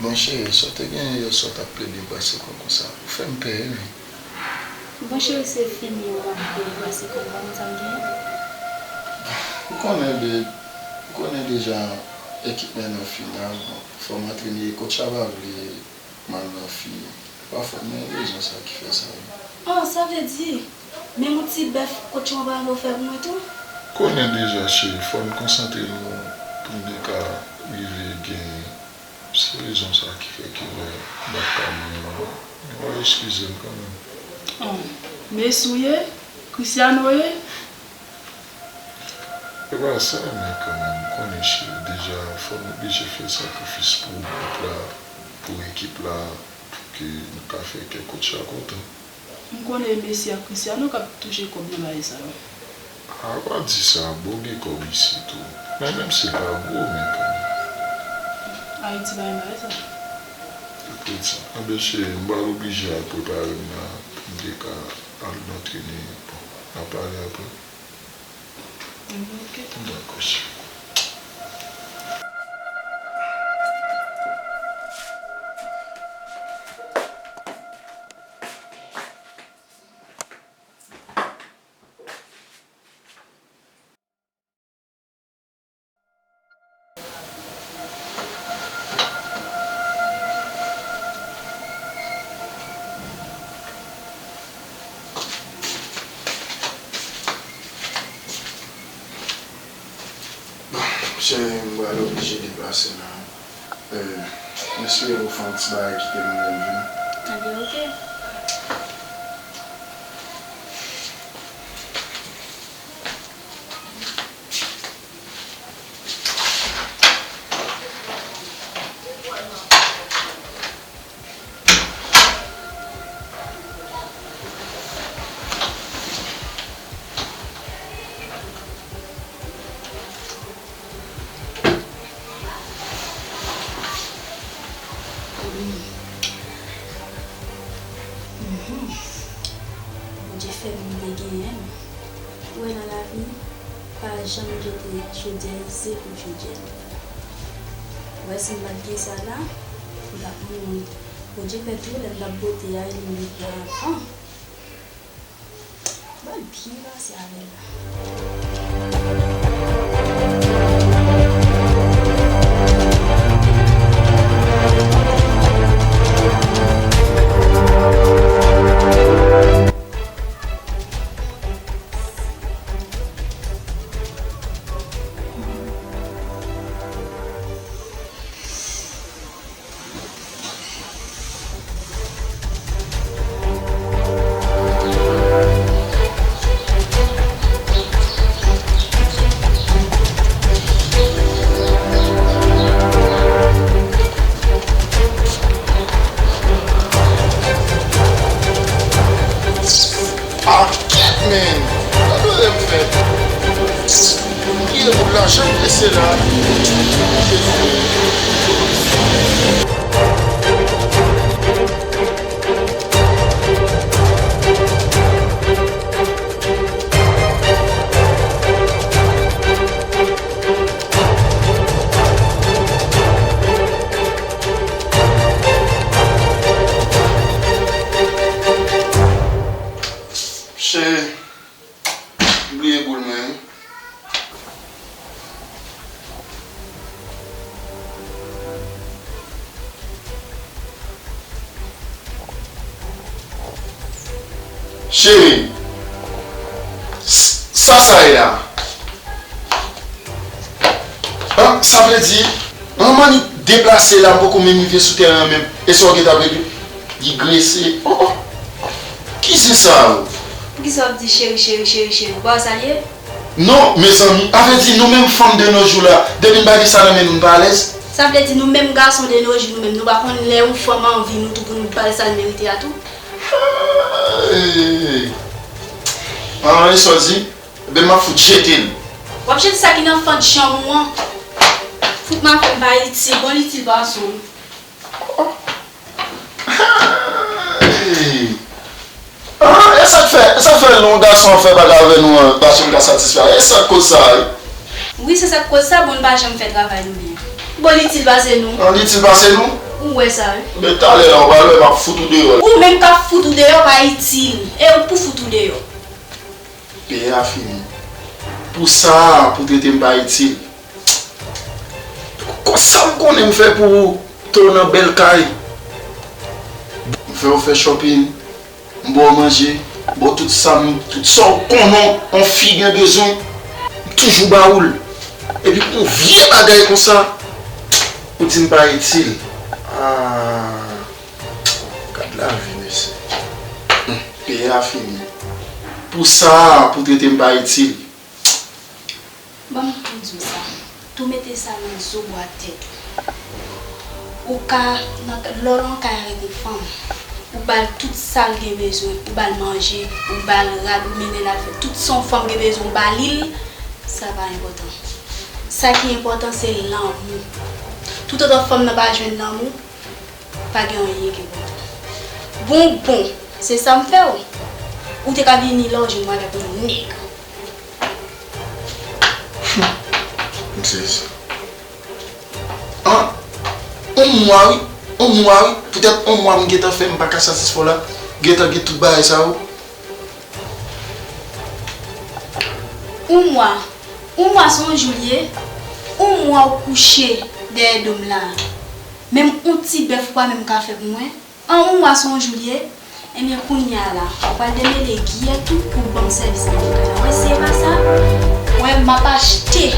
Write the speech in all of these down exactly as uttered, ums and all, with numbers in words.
Monchè, sa w te genyen yè swa t ap plede brase kò konsa, ou fè m pè wi. Bon cheri, se fini ou ap plede brase kò, ou pa konn sa m genyen? Ou konnen, babe, ou konnen deja ekip mwen nan final, fò m antrene, kotch la pa vle m al nan final. Pafwa, men rezon sa ki fè sa wi. Oh, sa vle di, menm yon ti bèf kotch mwen pa vle w fè pou mwen tou? Konnen deja, cheri, fò n konsantre nou pou n te ka rive genyen. Se rezon sa ki fè ke lè m ap pale yo, men w eskize m kanmenm. Oh, Messi w ye? Cristiano ye? E pa sa, men kanmenm, ou konnen cheri, deja fò n oblije fè sakrifis pou gwoup la, pou ekip la, pou ke nou ka fè kè kotch la kontan. M konnen Messi ak Cristiano k ap touche kòb nan bagay sa yo. A, pa di sa, bon, gen kòb isit tou. Men menm si l pa gwo, men kanmenm. Ayiti pa gen bagay sa. Ou kredi. Anben cheri, m pral oblije al prepare m la pou m te ka al antrene. Bon, n a pale apre. Anben, oke. Dakò, cheri. Bon, cheri, m pral oblije deplase la. Euh, m espere ou fè yon ti bagay kite m lè m vini. Anben, oke. Bondye fè m te genyen l. Ou wè nan lavi, pa janm jete chodyè ize pou chodyè. Ou wè si m pa t gen sa la, m t ap mouri. Bondye fè tou, lè m t ap bwote a, li met nan avan. Ban l byen pase avè l la. Ah, kèt, men! Gade w fè. Bliye boul la, jan m prese la. Cheri, m bliye boul mwen wi. Cheri, s-, sa sa ye la? An, sa vle di, an, mannik deplase la, m poko menm rive sou tèren an menm. E sa w gentan ap regle? Digrese. Oh, oh. Ki zen sa yo? Poukisa w ap di cheri, cheri, cheri, cheri? Ou pa wè sa l ye? Non, mezanmi, a vle di nou menm fanm de nos jours la, depi n pa gen sa nan men nou, n pa alèz? Sa vle di nou menm gason de nos jours, nou menm, nou pa konn lè yon fanm anvi nou tou pou nou ba l sa l merite a tou? Hey! An, e sa w di? Ebyen, m ap fout jete l. W ap jete sa ki nan fant janm ou an? Fout m ap fè m pa itil, bon itil pa sou. Hey! Ah, e sa k fè, e sa k fè lè yon gason ap fè bagay avè nou an, pa janm ka satisfè a? E sa k koz sa, wi. Wi, se sa k koz sa, bon, n pa janm fè travay nou byen. Bon, li itil pase nou. Ah, li itil pase nou? Ou wè sa, wi. Men talè a, ou pral wè m ap fout ou deyò. Ou menm k ap fout ou deyò pa itil. E ou k pou fout ou deyò. Peyè a fini. Pou sa, pou trete m pa itil. Konsa m konnen m fè pou ou, mete w nan bèl kay. M fè w fè shopping, m ba w manje, m ba w tout sa, m, tout sa w konnen yon fi gen bezwen, m toujou ba ou l. Epi pou yon vye bagay konsa, ou di m pa itil. Ah, gad lavi, mesye. Hum, peyè a fini. Pou sa, pou trete m pa itil. Ban m tou di w sa. Tou mete sa nan zo bwa tèt ou. Ou ka, nan, lè w nan kay avèk yon fanm, ou ba l tout sa l gen bezwen, ou ba l manje, ou ba l rad, ou mennen l al fè tout sa yon fanm gen bezwen, ou ba li l, sa pa enpòtan. Sa ki enpòtan, se lanmou. Toutotan fanm nan pa jwenn lanmou, pa gen anyen ki enpòtan. Bon, bon, se sa m fè w. Ou te ka vini la, w jwenn mwen avèk yon nèg. M sezi. An, yon mwa wi, yon mwa wi, poutèt yon mwa m gentan fè, m pa ka satisfè w la, gentan gen tout bagay sa yo. Yon mwa, yon mwa se yon jou l ye, yon mwa w kouche dèyè do m la. Menm yon ti bèf ou pa menm ka fè pou mwen. An yon mwa se yon jou l ye, ebyen kounye a la, ou pral demele Giyèt ou pou ban m sèvis nan kay la. Wè si e pa sa, wè m ap achte,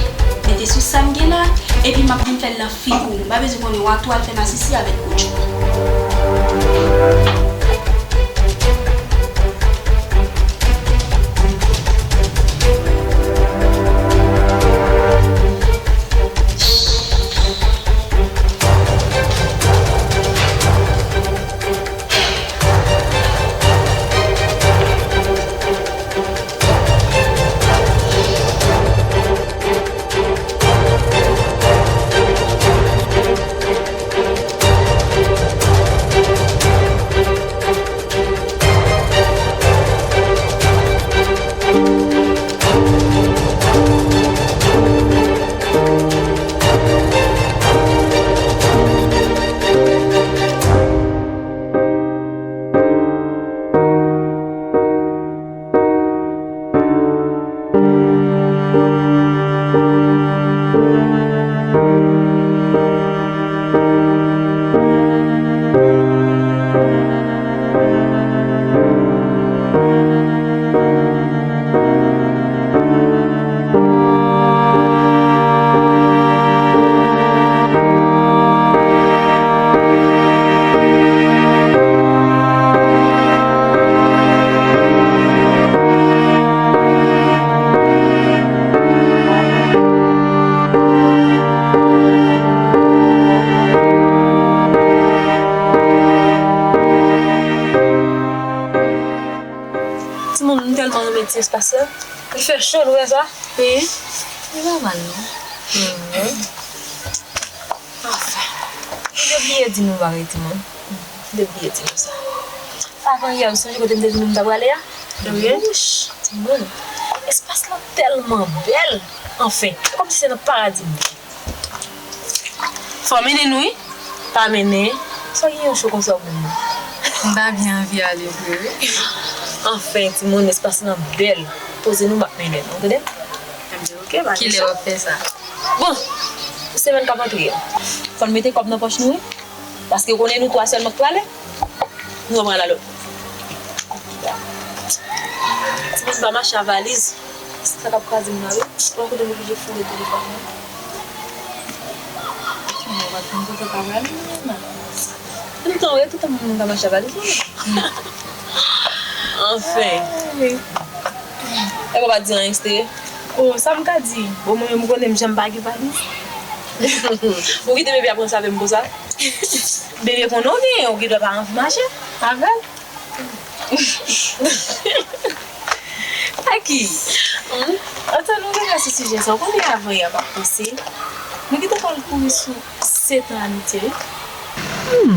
mete sou sa m gen la, epi m ap vin fè l nan figi w. M pa bezwen konnen, w a tou al fè masisi avèk koutchou. Timoun, m tèlman renmen ti espas la. Li fè cho, nou wè sa? Wi. Li pa mal, non. Anfen, m te bliye di nou bagay, timoun. M te bliye di nou sa. Avan yè, ou sonje kote m te di nou m ta prale a? Wi. Wouch, timoun. Espas la tèlman bèl. Anfen, kòmsi se nan paradi m te ye. Fò mennen nou, wi. Pa mennen. Sa gen yon cho konsa pou mwen? M ta byen anvi ale vre, wi. Anfen, timoun, espas lan bèl. Poze nou, m ap mennen nou, tande? Ebyen, oke, pa gen cho. Kilè w ap fè sa? Bon, semèn k ap antre an. Fò n mete kòb nan pòch nou, wi. Paske w konnen nou twa sèlman k prale. Nou pran lalòt. Timoun pa mache a valiz. Sa k ap kraze m la, wi. Ou kote m oblije foure telefòn mwen. Mwen pa t konn kote w ka prale, non, nan. Toutan, wi, toutan moun ka mache a valiz, non. Anfen. Ey. Èske w pa t di anyen, Esther? Oh, sa m ka di? Bon, mwen menm, ou konnen m janm pa gen valiz. Ou kite bebe a pran sa avè m konsa? Bebe konnen w genyen, ou gendwa pa anvi mache avè l. Aki, hmm? Antan nou rete sou sijè sa, ou konnen avan yè m ap panse, nou gentan pral kouri sou sèt an amitye, wi. Hmm,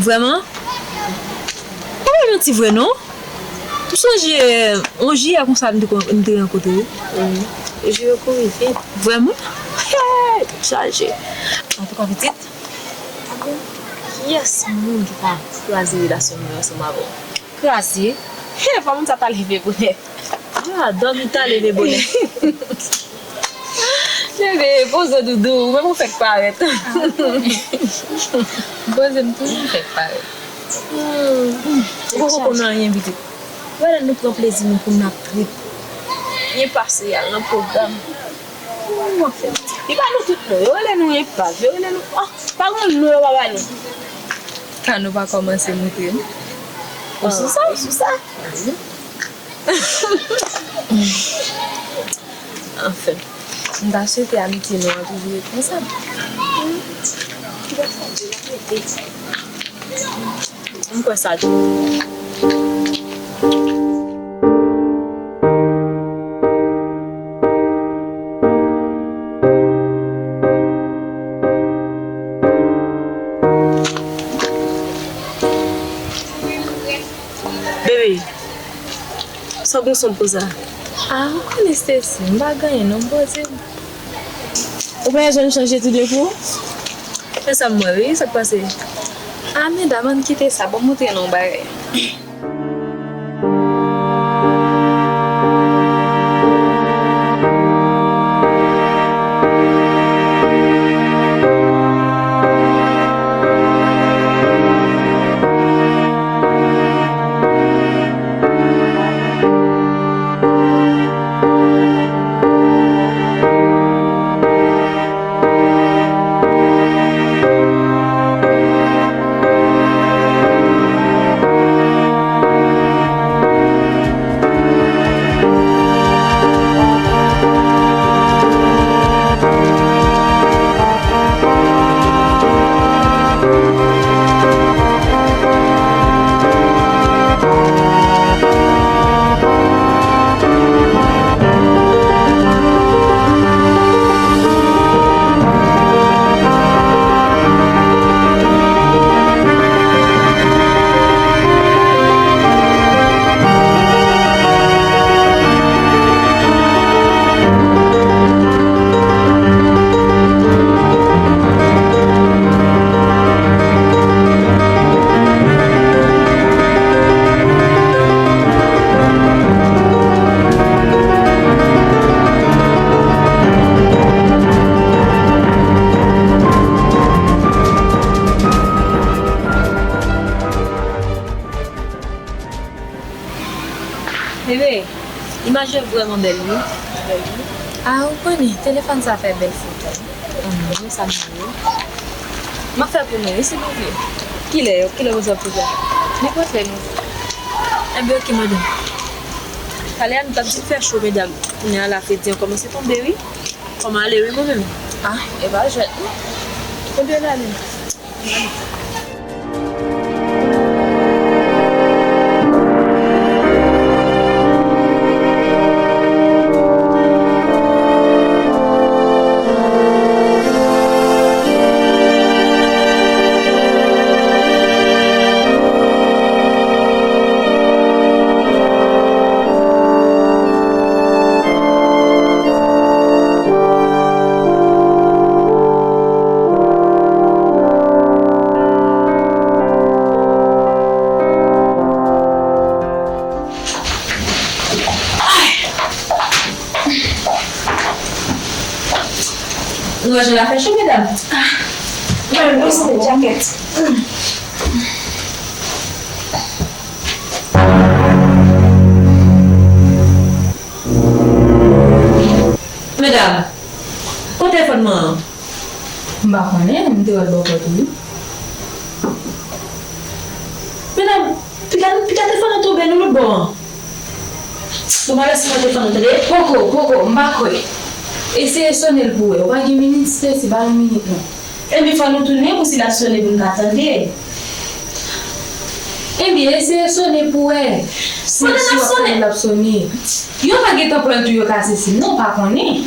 vrèman? Ou pa manti vre non. M sonje, yon jiyè konsa m te kon-, m te rankontre w. Wi. Jou yo kouri vit. Vrèman? Hey, tèt chaje. Antouka, pitit, Kiyès moun ki ka kraze relasyon mwen ansanm avè w? Kraze? He, fò moun sa ta leve bonè. Ah, dòmi ta leve bonè. Leve, poze w doudou, ou menm ou fèk parèt. Poze m toujou, m fèk parèt. Hmm. Ou poko konn anyen, pitit. Wè lè nou pran plezi nou pou n ap trip. Byen pase, al nan pwogram. Ou anfen. Li ba nou tout non. Yo rele nou enpav. Yo rele nou. Ah, pa gen non yo pa ba nou. Ka nou pa kòmanse montre m? Ou sou sa? Ou sou sa? Anfen. M ta swete amitye nou an toujou ret konsa. M kwè sa tou. Bebe, sa w gen w sonm konsa? Ah, ou konnen Stacy, m pa gen anyen non, m poze m. Ou pa janm chanje tou de kou? E sa m wè wi, sa k pase? Ah, medam, ann kite sa, ban m montre nou yon bagay. Bebe, imaj yo vrèman bèl wi. Ah, ou konnen, telefòn sa fè bèl foto. Anmwey, sa m ye. M ap fè pou nou wi, silvouplè. Kilè, kilè w bezwen pou sa? Nenpòt lè nou. Enben, oke, madanm. Talè a nou t ap di l fè cho, medam. Kounye a la, fredi an kòmanse tonbe wi. Kòman ale wi, mwen menm? Ah, e pa jwèt non. Konbyen l ale? Nou wè jan l ap fè cho, medam? Ah, mwen, mwen, se djakèt. Medam, kote telefòn mwen an? M pa konnen, m te wè l bò pòt ou wi. Medam, piga, piga telefòn nan tonbe nan lòt bò an. Bon, pa lèse mwen telefòn nan, tande? Poko, poko, m pa kwè. Eseye sone l pou wè. Ou pa gen minit, Stacy, ba l yon minit non. Ebyen, fò nou tounen pou si l ap sone pou n ka tande. Ebyen, eseye sone pou wè. Si, si w ap tande l ap sone. Yo pa gentan pran l tou, yo ka sezi l non, pa konnen.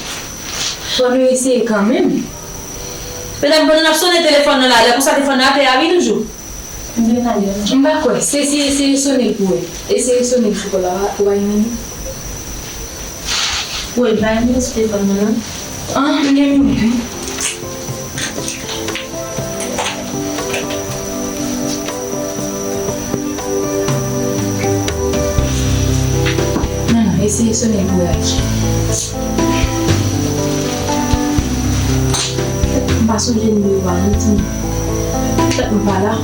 Fò nou eseye kanmenm. Medam, pandan n ap sone telefòn nan la, lè konsa telefòn nan atè a wi toujou. M pa kwè. Sezi, eseye sone l pou wè. Eseye sone l pou wè la, ou pa gen minit? Wi, pa gen minit sou telefòn mwen non. Ah, m gen minit wi. Sesye sonèy pou Raji. M pa sonje nimewo a non, timoun. Tèt mwen pa la.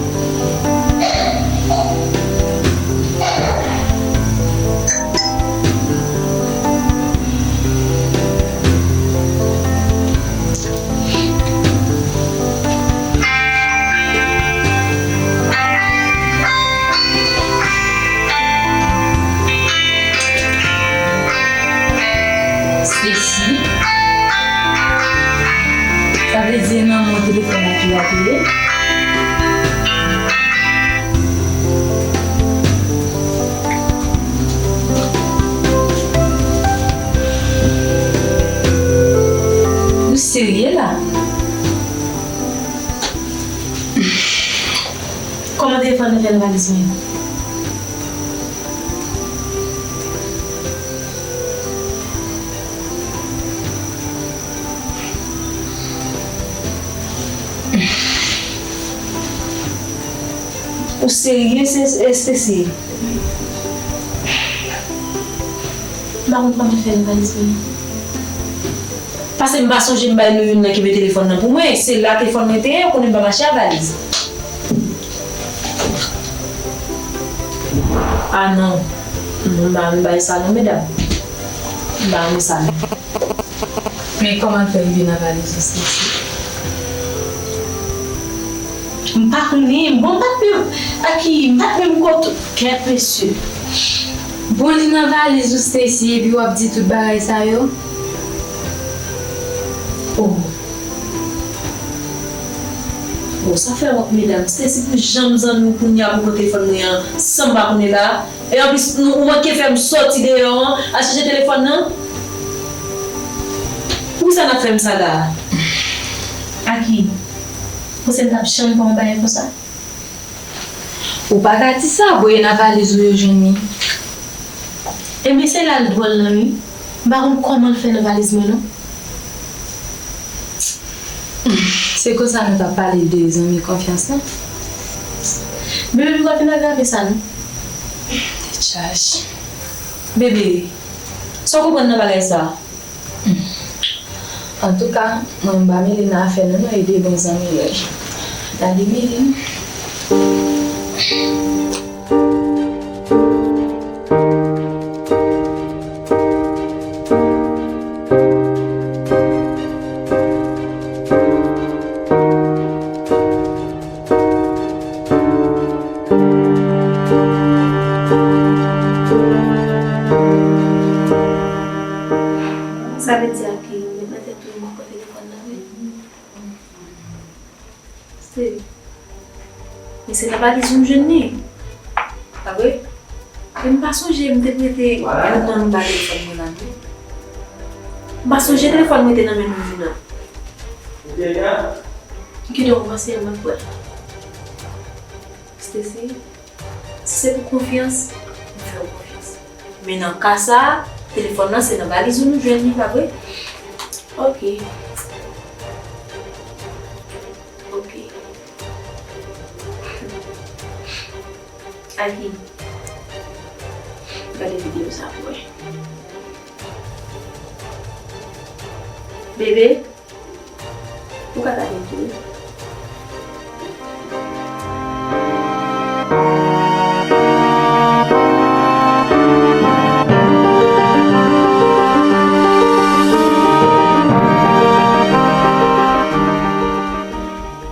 Stacy. Sa vle di e nan men w telefòn nan pirate ye? Ou serye la? Kòman telefòn nan fè nan valiz mwen? Ou serye, Stacy? M pa konn kòman fè nan valiz mwen. Paske m pa sonje m bay nou youn nan ki met telefòn nan pou mwen. Se la telefòn mwen te ye, ou konnen m pa mache ak valiz. Ah non. Non, m pa renmen bagay sa non, medam. M pa renmen sa non. Men kòman l fè rive nan valiz ou, Stacy? M pa konnen. Bon, m pa t menm, aki, m pa t menm kote. Kèt, mesye. Bon, li nan valiz ou, Stacy, epi w ap di tout bagay sa yo? Oh. Oh, sa fè wont, medam. Stacy, pou jan m zanmi w kounye a pou kote telefòn mwen an, san m pa konnen la. E anplis, nou, ou manke fè m sòti deyò an, al chèche telefòn nan. Poukisa n ap fè m sa la? Aki, ou panse m t ap janm fè yon bagay konsa? Ou pa ka di sa, bon, e nan valiz ou yo jwenn li. Ebyen, se la l dwòl lan, wi. M pa konn kòman l fè nan valiz mwen, non. Se konsa nou t ap pale de zanmi konfyans lan. Bebe, nou pa fin agrave sa, non. Tèt chaje. Bebe, sa w konprann nan bagay sa? Antouka, mwen m pa mele nan afè nou non, e de bon zanmi nou ye. N a demele. Sa vle di a ki ou met nan tèt ou m pran telefòn nan vre? Se, men se nan valiz ou m jwenn li. Pa vre? Men m pa sonje m te prete youn nan nou ba telefòn mwen la non. M pa sonje telefòn mwen te nan men nou youn nan. Kidonk, ou panse m ap kwè? Stacy, si se pou konfyans, m fè w konfyans. Men nan ka sa a, telefòn nan se nan valiz ou nou jwenn li, pa vre? Ok. Ok. Aki, gade videyo sa pou wè. Bebe, ou ka gade tou.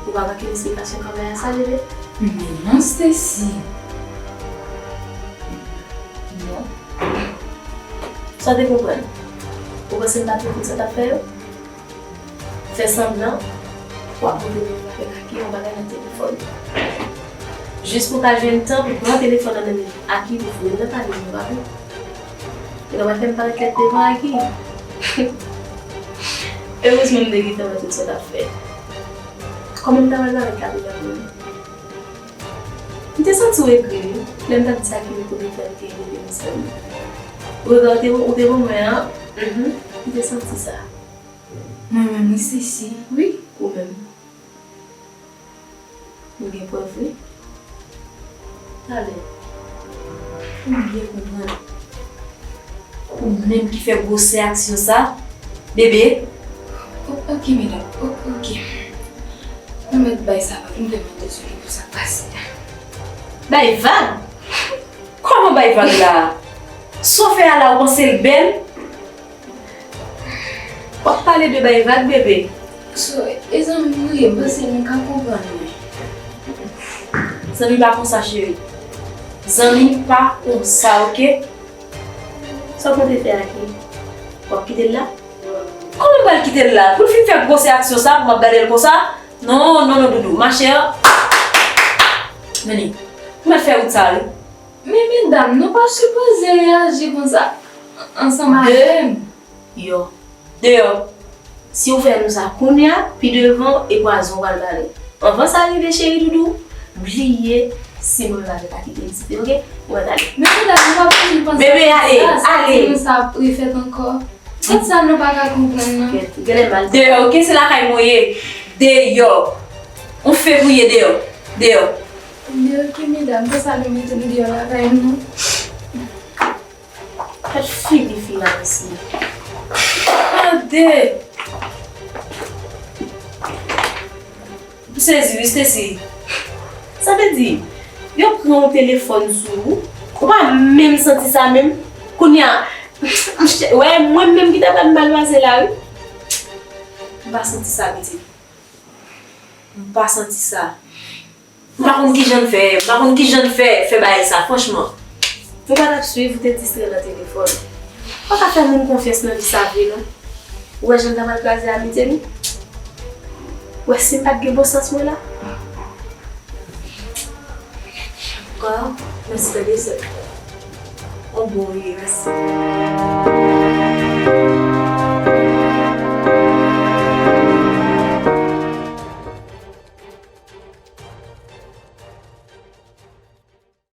Ou pa manke misye pasyon kanmè a sa, bebe? Men non, Stacy. Non. Sa w te konprann? Ou panse m pa t konprann sa w t ap fè yo? Fè sanblan w ap montre moun avèk Aki yon bagay nan telefòn. Jis pou w ka jwenn tan pou pran telefòn nan nan men Aki pou foure l nan valiz mwen, pa vre? E nan w ap fè m parèt lèd devan Aki. Erezman m te gentan wè tout sa w t ap fè. Kòman m ta pral parèt la pou gade mwen? M te santi w egri, wi, lè m t ap di Aki pou li fè l te ede m sanm. Rega w te, ou te ban mwen an, mhm, m te santi sa. Mwen menm, wi, Stacy. Wi, ou menm. Nou gen prèv, wi. Talè. Pou m byen konprann. Ou menm ki fè gwosè aksyon sa, bebe. O- ok, medam. O- ok. Nou mèt bay sa vag, m vrèman dezole pou sa k pase a. Bay vag? Kòman bay vag la? Sa w fè a la, ou panse l bèl? W ap pale de bay vag, bebe? So, e zanmi nou ye, m panse nou ka konprann mwen. Zanmi pa konsa, cheri. Zanmi pa konsa, oke? Sa w konte fè a ki? W ap kite l la? Kòman m pral kite l la? Pou l fin fè gwosè aksyon sa, pou m ap gade l konsa? Non, non, non, doudou. Machè, men li. Ou mèt fè wout sa, wi. Men medam, nou pa sipoze reyaji konsa ansanm avè m. Deyò. Deyò. Si ou fè nou sa kounye a, pi devan, e pwazon ou pral ba nou. Anvan sa rive, cheri doudou, bliye si mwen menm avèk a kite isit, oke? Ou mèt ale. Men medam, nou pa bezwen panse. Bebe, ale, ale. Si nou sa ap refèt ankò. Tout sa nou pa ka konprann nan. Kèt, ou genlè mal deyò, oke? Se lakay mwen ye. Deyò. On fevriye deyò. Deyò. Deyò ki medam, pou sa nou mete nou deyò lakay nou. Kèt figi fi la mesye. Tande! M sezi wi, Stacy. Sa vle di, yo pran yon telefòn sou ou, ou pa menm santi sa menm. Kounye a, m ch- wè, mwen menm ki ta pral mal pase la, wi. M pa santi sa, pitit. M pa santi sa. M pa konn kijan l fè, m pa konn kijan l fè, fè bagay sa, franchman. Ou pa t ap swiv, ou te distrè nan telefòn. Ou pa ka fè moun konfyans nan vi sa vre, non. Ou wè jan l ta pral kraze amitye nou? Ou wè si m pa t gen bon sans mwen la? Ankò, mèsi tande sè. On bon wi, mèsi.